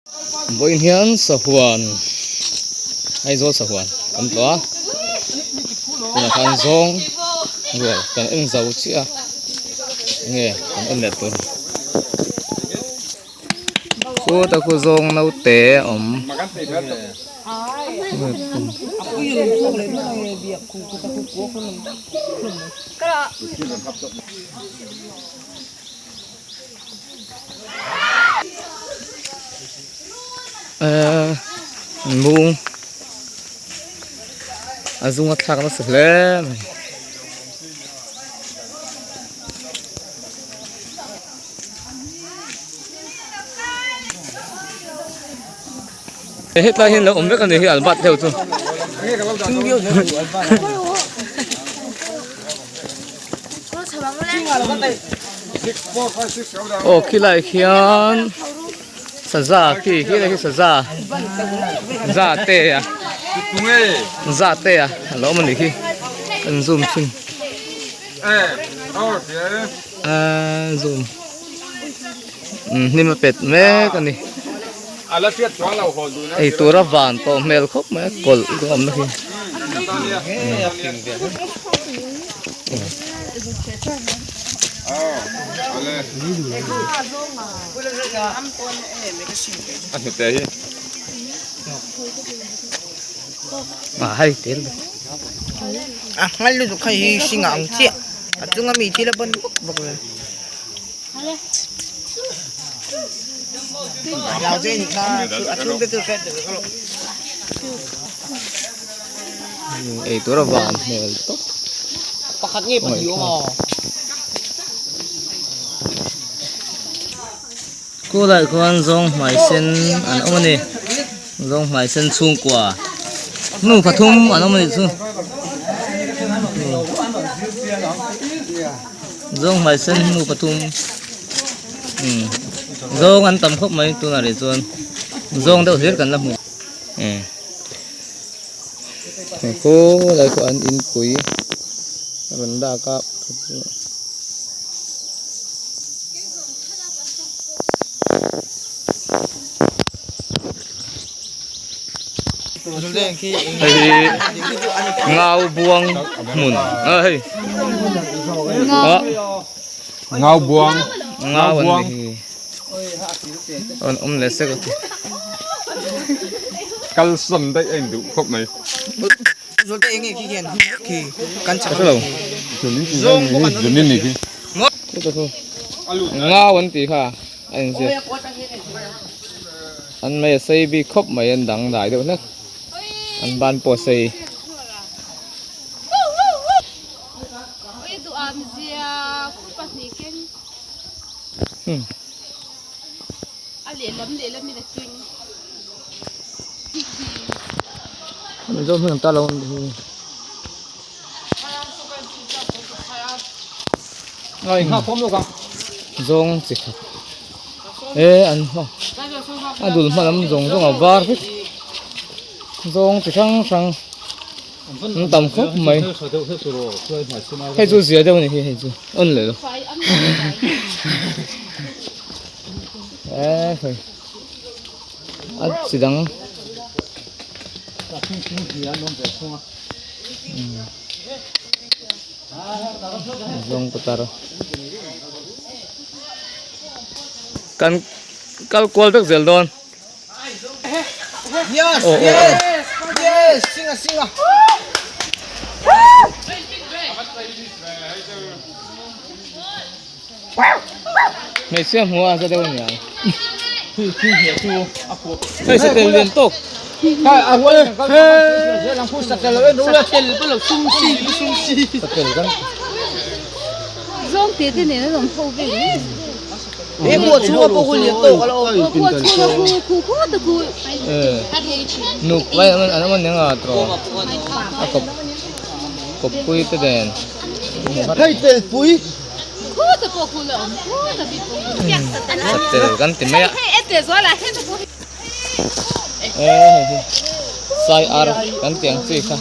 Vawiin hian sahuan Aizawl sahuan kan tlawh a tunah khan zawng rual kan en zo chiah a enge kan en leh tur chuta khu zawng naute a awm. Ehh lung a zung a thlak nasa hle mai. Hetlai hian lo awm vek a ni hi Albert deuh chu. Aw khilai khian saza khi khilai khi saza za te a za te a a lo awm a nih khi an zoom thin a zoom hnim a pet mek a ni ei tura van tawh hmel khawp mai a kawlh te awm na khi. A ngal lutuk kha hi hring a ang chiah a chunga mi thil a pawn bawk bawk le. Ei tur a van hmel tawp. Pakhat nge pahnih awm aw. Khulai khuan zawng hmai sen an awm a ni zawng hmai sen chhungkua nu pathum an awm a nih chu. Zawng hmai sen nu pathum umm zawng an tam khawp mai tunah rih chuan zawng deuh hlir kan la hmu umm khawlai pawh an inpui a rawn lak a. Hei hi ngau buang hmun a hei a ngau buang ngau an ni hi an awm leh sek a kal sawn daih a induh khawp mai ngau an tih kha a inziak an mei a sei bik khawp mai an dang dai deuh hlek an ban pawh a sei. Mizo hming an ta lo ang hi. Zawng chi khat e an hma a dul hma lam zawng zawng a var vek zawng chi hrang hrang an tam khawp mai hei chu zia deuh a ni hi hei chu awn leh lo e hei. A chi dang zawng putar kan kal kual vek zel dawn Yes aw aw yes yes singa singa Hmeichhia hmuh a za deuh a niang. Hei satel lian tawk. Satel kan. Zawng te te nen an awm ho vel mai. Nuk lai an awm a niang a tawh a kawp kawppui te nen. Hei telpui. Satel kan ti mai a. Sai ar kan ti ang chi kha.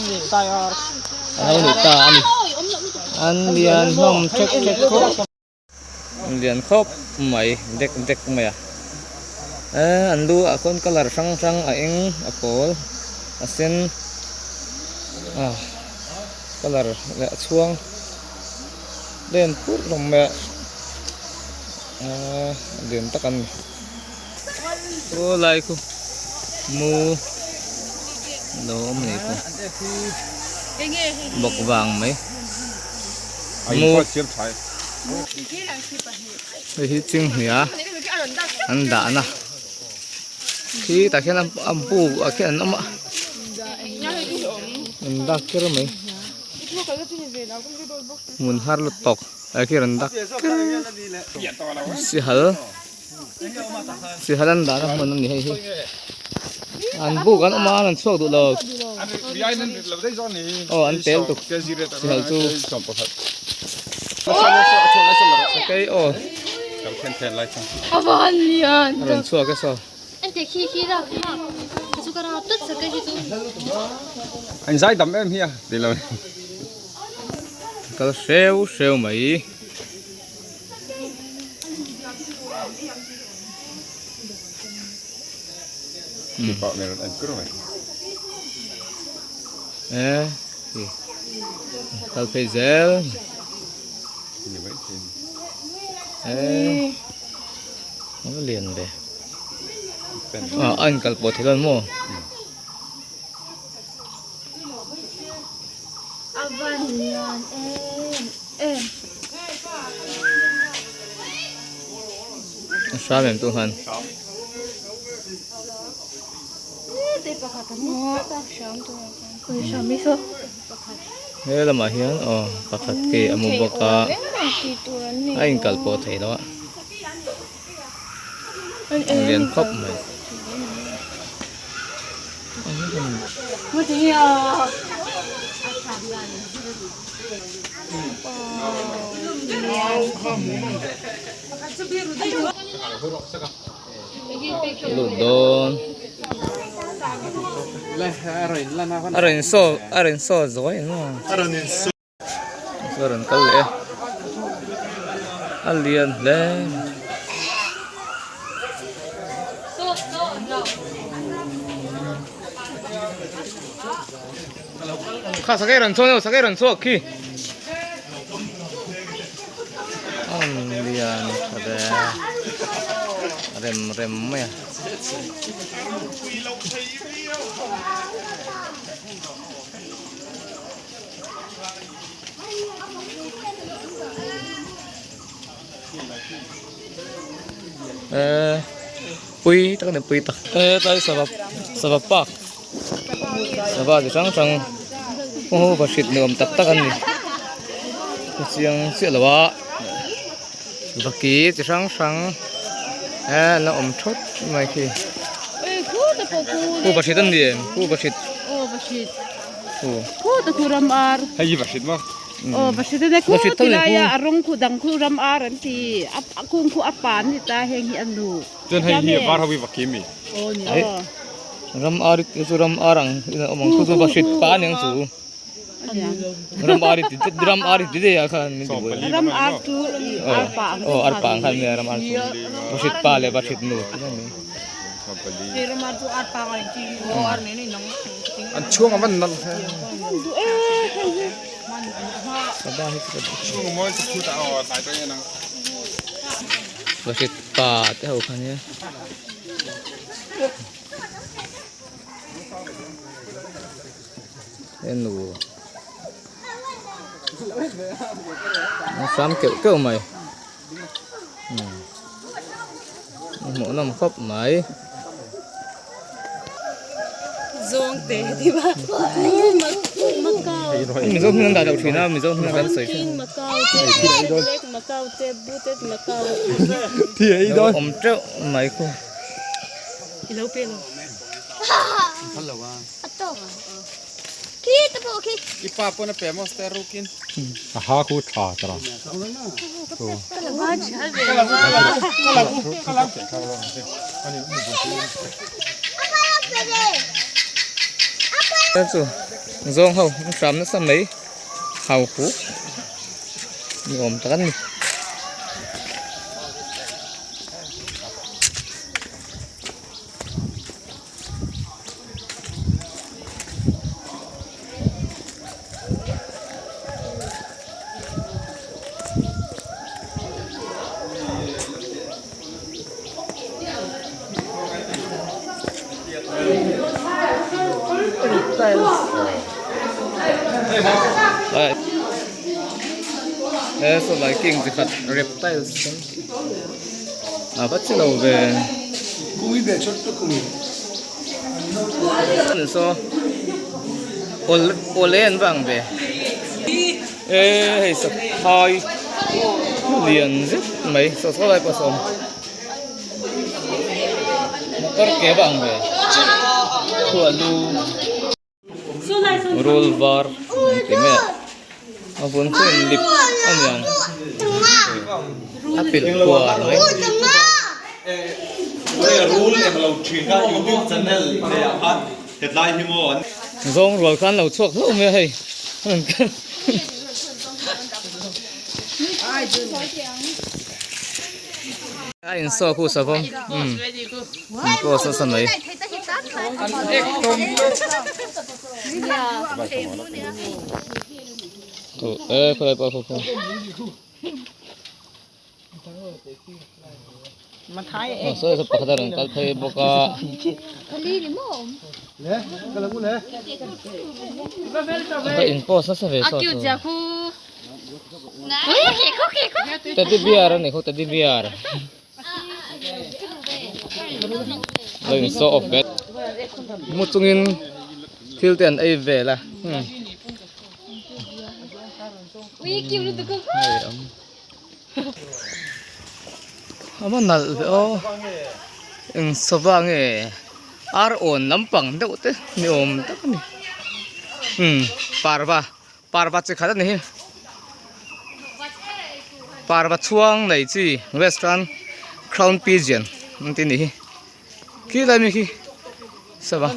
A lo ni ta a ni. An lian hlawm thek thek khawp. An lian khawp mai dek dek mai a. Eh an lu ah khawn colour hrang hrang a eng a pawl a sen ah colour leh a chhuang len pur hlawm mai a ah lian tak an ni aw lai khu mu lo awm nei khu bawk vang mai mu hei hi chinghnia an dahna khi tah khian a buk ah khian an awm a an dak ker mai hmun har lutuk ah khian an dak ker sihal sihal an dahna hmun a ni hei hi an buk an awm a an chhuak duh lo aw an tel tuk sihal chu. Sakei aw a rawn chhuak e saw. An zai dam em hi a ti lo. Kal hreu hreu mai. E kal phei zel e a va lian ve ah a inkal pawh thei dawn maw. A hram em tu han. He lamah hian aw pakhat ke a mu bawk a a inkal pawh thei lo a a lian khawp mai. Lut dawn a rawn saw a rawn saw zawi ang a a rawn kal leh a a lian hle kha sakei rawn chhuak sakei rawn chhuak khi a lian tha ve rem rem mai a. Pui tak a ni pui tak hetlai sava sava park sava chi hrang hrang aw vahrit ni awm tak tak an ni ka chiang chiah lo a vaki chi hrang hrang eh an la awm thawt mai khi khu vahrit an ni em khu vahrit Hei hi vahrit maw? Aw vahrit ania khu tilai a a rawng khu dang khu ram ar an ti a kung khu a pa an ni ta heng hi a nu. Chuan hei hi var ho hi vaki mi. Aw ni Ram ar i chu ram ar ang in a awm ang chu chu vahrit pa aniang chu. Ram ar i ti ram ar i ti daih a khan min ti buai. Ram ar chu ar pa ang aw ar pa ang khan nia ram ar chu vahrit pa leh vahrit nu ti mai mai. An chhuang a van nalh hle. Vahrit pa te ho kha nia. Henu a sam keuh keuh mai hmuh nawm khawp mai. Mizo hming an dah loh thin a mizo hming kan sawi thin awm teuh mai khu. A ha khu tha tara. Chu zawng ho an hram nasa mai hau huk ni awm tak an ni. Reptiles. Ai. He saw lai king chi khat reptiles kan tih a va chi lo ve. Saw awle an va ang ve. E hei saphai lian zet mai saw saw lai pawh a sawm. Motor ke va ang ve khualu rul var an ti mai a a vun chu in lip a niang a pilh kuar mai. Zawng rual khan lo chhuak hlauh mai a hei. A in saw khu savawm umm in post nasa mai. E khawlai pawh khu khu. Aw sawi saw pakhat a rawn kal phei bawk a. A in post nasa ve saw chu. Teddy bear a ni khaw teddy bear lo in show off vet mu chungin thil te an ei vel a a va nalh ve aw eng sava nge ar awn lampang deuh te ni awm tak a ni umm parva. Parva chi khat a ni hi parva chhuang nei chi western crown pigeon an tih a ni hi khi lai mi khi sava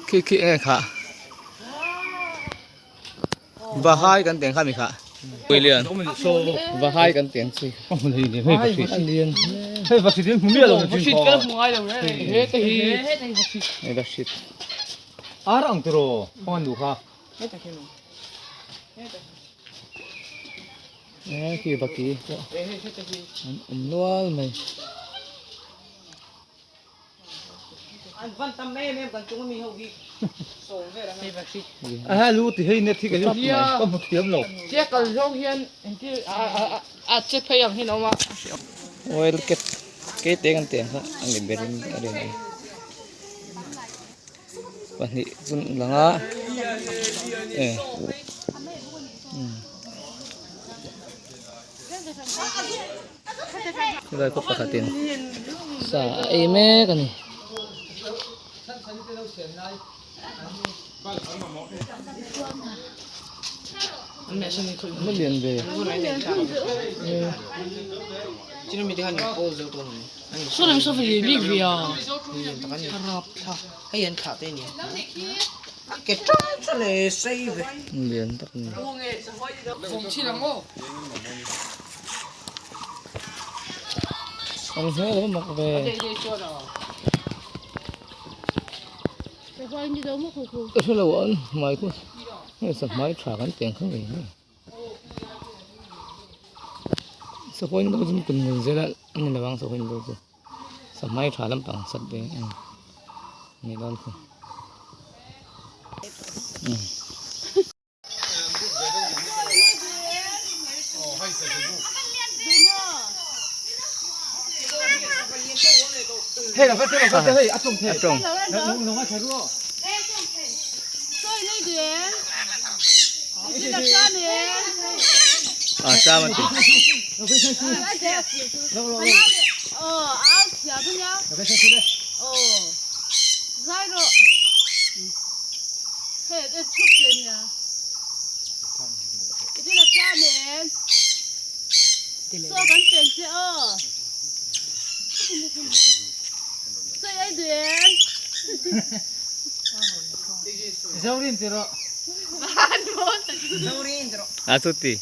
khi khi eng nge kha vahai kan tih ang kha mi kha William vahai kan tih ang chi a lian hle Ar ang tiraw kawng an duh kha. E khi vaki pawh an awm nual mai. A lu ti hei net hi ka ka hmu thiam lo. Oil ket keite kan tih ang kha a ni berin a rin. Pahnih chu an lang a e helai khaw pakhatin sa a ei mek a ni. Lian ve. Hei an thlah te nia. A ke tang chu le sei ve. Lian tak ni. Ang hmel a mak ve. Ka hre lo an hmai khu hei sahmai tha kan teng kha ngei ngei. Sahuai ni chu kun ngul zel a ani lo ang sahuai ni chu. Sahmai tha lampang sat ve ang ni dawn khu. A tawng. A cham a ti. A chuti.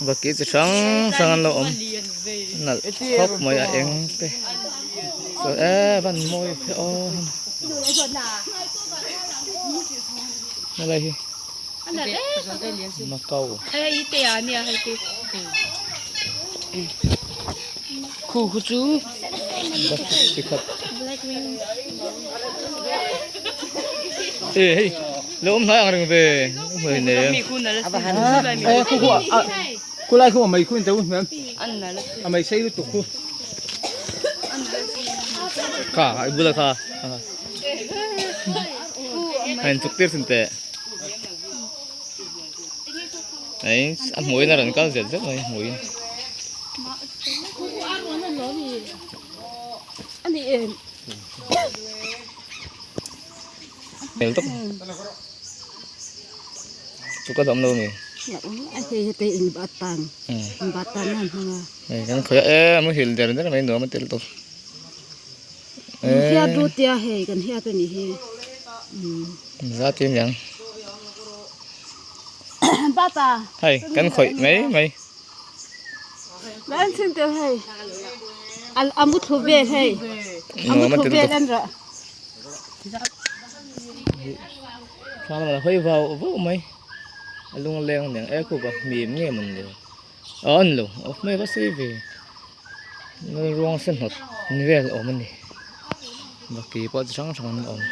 Vaki chi hrang hrang an lo awm nalh khawp mai a eng te chuan e van mawi te aw helai hi Macau. Khu khu chu chi khat e hei lo awm hnai ang reng ve hmei nei e khu khu a khu lai khu a mei khu in teu hmel a mei sei lutuk khu kha i bula kha a in chuk tir sin teh Ei a hmuiin a rawn kal zet zet mai hmuiin. Hmel tawp. Chu ka dam lo mi. Hei kan khawi a e a muhil der der mai nuam a tel tawp. Zat hi aniang. Hei kan khawih mai mai. Nuam a ti lutuk. Thla lamah hawi vau vau mai. A lung a leng aniang e khup a mim nge mawn le. Aw a ni lo aw hmel a sei ve ruang se hnawt ni vel awm a ni baki pawh chi hrang hrang an awm.